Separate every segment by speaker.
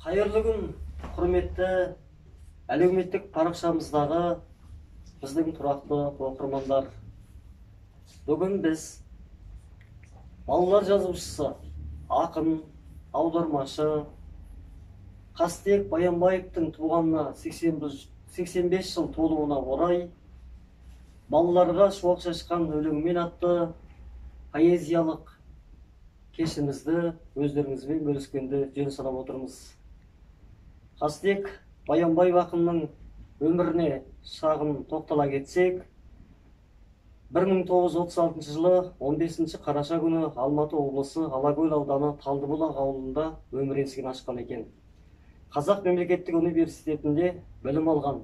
Speaker 1: Қайырлы күн, құрметті әлеуметтік парақшамыздағы біздің тұрақты оқырмандар. Бүгін біз балалар жазушысы, ақын, аудармашы Қастек Баянбаевтың туғанына 85 жыл толуына орай балаларға шуақ шашқан өлеңмен атты поэзиялық кешімізді өздеріңізбен бөліскенді жөн санап отырмыз. Қастек Баянбаев ақынның өміріне шағын тоқтала кетсек, 1936 жылы 15 қараша күні Алматы облысы Алакөл ауданы Талдыбұлақ ауылында өмір есігін ашқан екен. Қазақ мемлекеттік университетінде білім алған.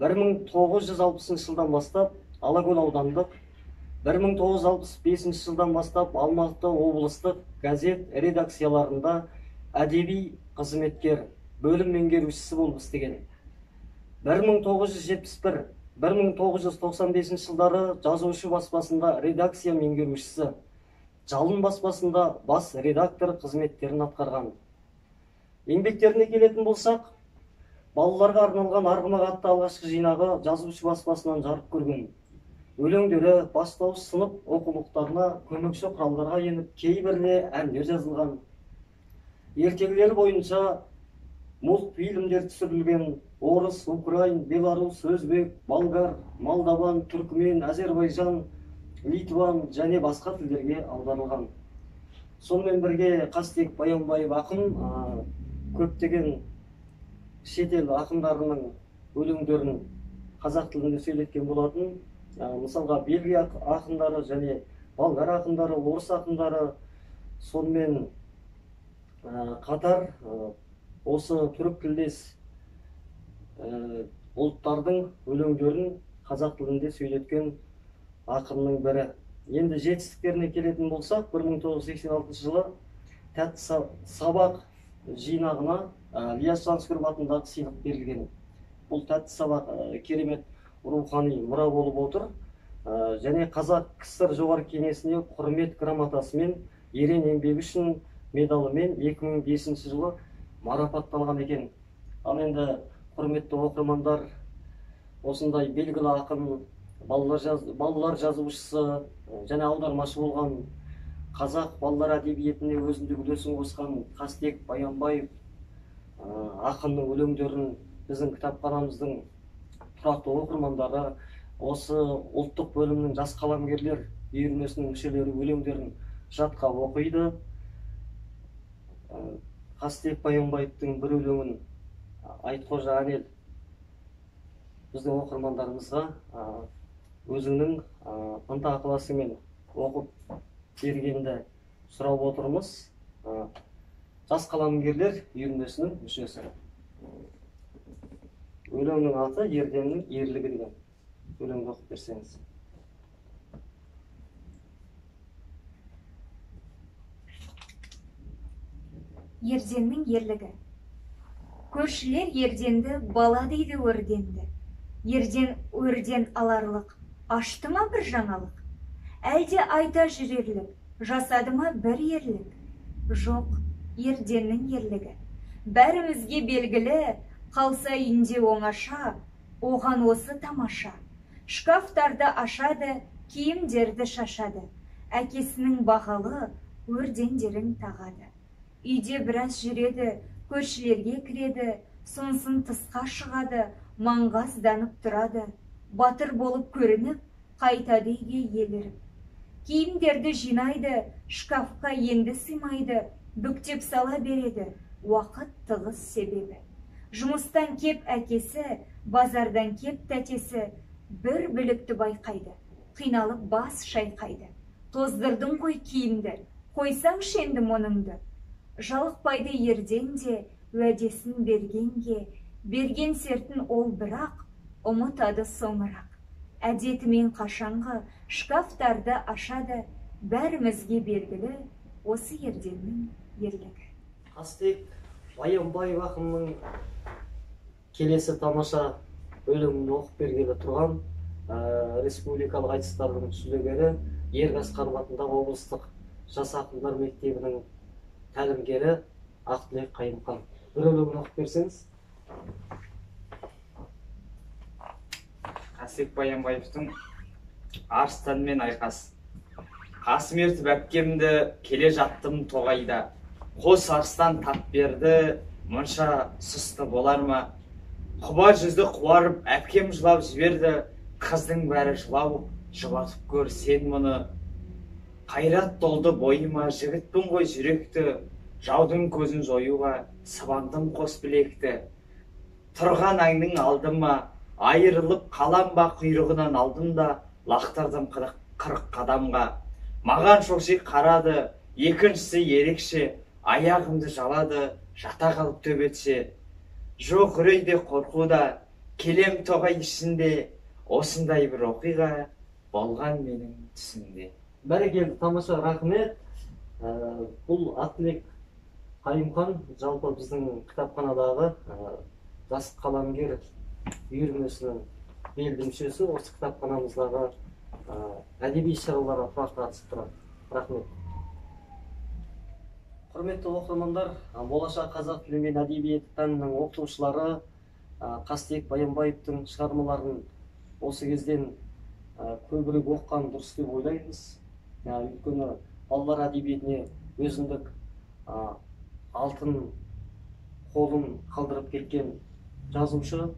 Speaker 1: 1960 жылдан бастап Алакөл аудандық, 1965 жылдан бастап Алматы облыстық газет редакцияларында әдеби қызметкер, бөлім меңгерушісі болып істеген. 1971-1995 жылдары Жазушы баспасында редакция меңгерушісі, Жалын баспасында бас редактор қызметтерін атқарған. Еңбектеріне келетін болсақ, балаларға арналған Арғымақ атты алғашқы жинағы Жазушы баспасынан жарық көрген. Өлеңдері бастауыш сынып оқулықтарына көмекші құралдарға еніп, кейбіріне әндер жазылған. Ертегілері бойынша мультфильмдер түсірілген. Орыс, украин, белорус, өзбек, болгар, молдаван, түркімен, әзербайжан, литван және басқа тілдерге аударылған. Сонымен бірге Қастек Баянбаев ақын көптеген шетел ақындарының өлеңдерін қазақ тілінде сөйлеткен болатын. Мысалға, Бельгия ақындары және болгар ақындары, орыс ақындары, сонымен қатар осы түрік тілдес ұлттардың өлеңдерін қазақ тілінде сөйлеткен ақынның бірі. Енді жетістіктеріне келетін болсақ, 1986 жылы Тәтті сабақ жинағына Ілияс Жансүгіров атындағы сыйлық берілген. Бұл тәтті сабақ керемет рухани мұра болып отыр. Және Қазақ КСР Жоғарғы Кеңесіне құрмет грамотасымен, ерен еңбегі үшін медалымен 2005 жылы марапатталған екен. Ал енді құрметті оқырмандар, осындай белгілі ақын, балалар жазушысы және аудармашы болған, қазақ балалар әдебиетіне өзіндік үлесін қосқан Қастек Баянбаев ақынның өлеңдерін біздің кітапханамыздың тұрақты оқырмандары, осы ұлттық бөлімнің жас қаламгерлер үйірмесінің мүшелері өлеңдерін жатқа оқиды. Қастек Баянбаевтың бір өлеңін Айтқожа Әнел біздің оқырмандарымызға өзіңнің ынта ықыласыңмен оқып бергенді сұрап отырмыз. Жас қаламгерлер үйірмесінің мүшесі. Өлеңнің аты Ерденнің ерлігі деген. Өлеңді оқып берсеңіз.
Speaker 2: Ерденнің ерлігі. Көршілер Ерденді бала дейді өрденді. Ерден өрден аларлық, ашты ма бір жаңалық? Әлде айта жүрерлік, жасады ма бір ерлік? Жоқ, Ерденнің ерлігі. Бәрімізге белгілі, қалса үйінде оңаша, оған осы тамаша. Шкафтарды ашады, киімдерді шашады. Әкесінің бағалы өрдендерін тағады. Үйде біраз жүреді, көршілерге кіреді, сонсын тысқа шығады, маңғазданып тұрады. Батыр болып көрініп, қайтады үйге еліріп. Киімдерді жинайды, шкафқа енді сыймайды, бүктеп сала береді, уақыт тығыз себебі. Жұмыстан кеп әкесі, базардан кеп тәтесі, бір бүлікті байқайды, қиналып бас шайқайды. Тоздырдың ғой киімді, қойсаңшы енді мұныңды. Жалықпайды Ерден де, уәдесін бергенге, берген сертін ол бірақ, ұмытады соңырақ. Әдетімен қашанғы шкафтарды ашады, бәрімізге белгілі осы Ерденнің ерлігі.
Speaker 1: Қастек Баянбаев ақынның келесі тамаша өлеңін оқып бергелі тұрған республикалық айтыстардың жүлдегері, Ер Асқаров атындағы облыстық жас ақындар мектебінің тәлімгері Ақтілек Қайымхан. бір өлеңін оқып берсеңіз.
Speaker 3: Қастек Баянбаевтың «Арыстанмен айқас». Қасым ертіп әпкемді, келе жаттым тоғайда. Қос арыстан тап берді, мұнша сұсты болар ма? Құба жүзді қуарып, әпкем жылап жіберді. Қыздың бәрі жылау, жұбатып көр сен мұны. Қайрат толды бойыма, жігітпін ғой жүректі. Жаудың көзін жоюға сыбандым қос білекті. Тұрған аңның алдыма, айырылып қалам ба, құйрығынан алдым да, лақтырдым 40 қадамға. Маған шоши қарады, екіншісі ерекше, аяғымды жалады, жата қалып төбетше. Жоқ үрей де қорқу да, келем тоғай ішінде, осындай бір оқиға болған менің түсімде.
Speaker 1: Бәрекелді, тамаша, рахмет. Бұл Ақтілек Қайымхан жалпы біздің кітапханадағы жас қаламгер үйірмесінің белді мүшесі, осы кітапханамыздағы әдеби шараларға тұрақты қатысып тұрады. Рахмет. Құрметті оқырмандар, болашақ қазақ тілі мен әдебиеті пәнінің оқытушылары Қастек Баянбаевтың шығармаларын осы кезден көбірек оқыған дұрыс деп ойлаймыз. Өйткені балалар әдебиетіне өзіндік алтын қолын қалдырып кеткен жазушы.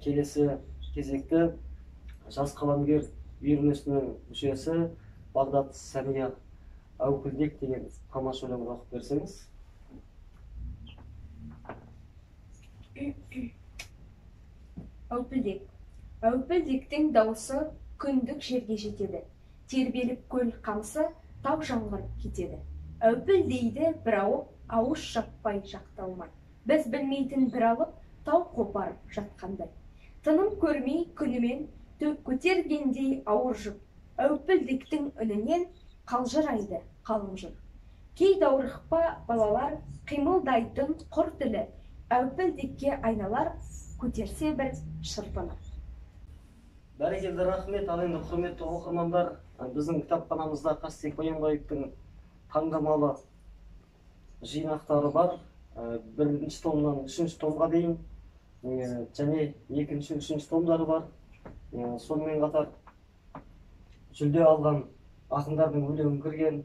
Speaker 1: Келесі кезекті жас қаламгер үйірмесінің мүшесі Бағдат Сәмия «Әупілдек» деген тамаша өлеңін оқып берсеңіз.
Speaker 2: Әупілдек. Әупілдектің дауысы күндік жерге жетеді. Тербеліп көл қамысы тау жаңғырып кетеді. Әупілдейді бір ауып, ауыз жаппай жақталмай. Біз білмейтін бір алып, тау қопарып жатқандай. Тыным көрмей күнімен көтергендей ауыр жүк. Әупілдектің үнінен қалжырайды қалың жұрт. Кей даурықпа балалар қимылдайтын құр тілі, әупілдекке айналар көтерсе бір шырпыны.
Speaker 1: Бәрекелді, рахмет. Ал енді құрметті оқырмандар, біздің кітапханамызда Қастек Баянбаевтың таңдамалы жинақтары бар. Бірінші томнан үшінші томға дейін және екінші, үшінші томдары бар. Сонымен қатар жүлде алған ақындардың өлеңі кірген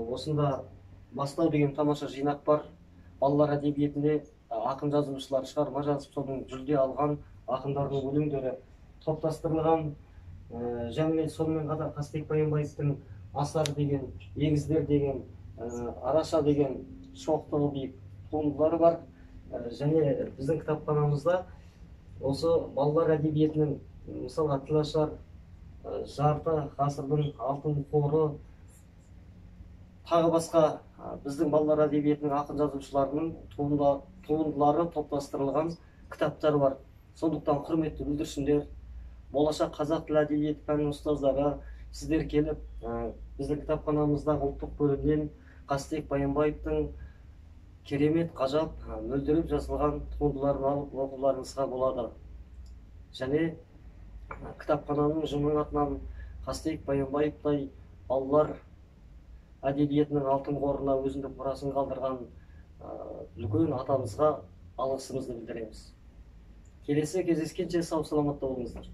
Speaker 1: осында «Бастау» деген тамаша жинақ бар. Балалар әдебиетінде ақын жазушылар шығарма жазып, соның жүлде алған ақындардың өлеңдері топтастырылған. Және сонымен қатар Қастек Баянбаевтың «Асар» деген, «Егіздер» деген, «Араша» деген шоқтығы биік туындылары бар. Және біздің кітапханамызда осы балалар әдебиетінің, мысалға, «Тілашар», «Жарты ғасырдың алтын қоры», тағы басқа біздің балалар әдебиетінің ақын жазушыларының туындылары топтастырылған кітаптар бар. Сондықтан құрметті бүлдіршіндер, болашақ қазақ тілі әдебиеті пәнінің ұстаздары, сіздер келіп біздің кітапханамыздағы ұлттық бөлімнен Қастек Баянбаевтың керемет, ғажап, мөлдіреп жазылған туындыларын алып оқуларыңызға болады. Және кітапхананың ұжымының атынан Қастек Баянбаевтай балалар әдебиетінің алтын қорына өзіндік мұрасын қалдырған үлкен атамызға алғысымызды білдіреміз. Келесі кездескенше сау саламатта болыңыздар.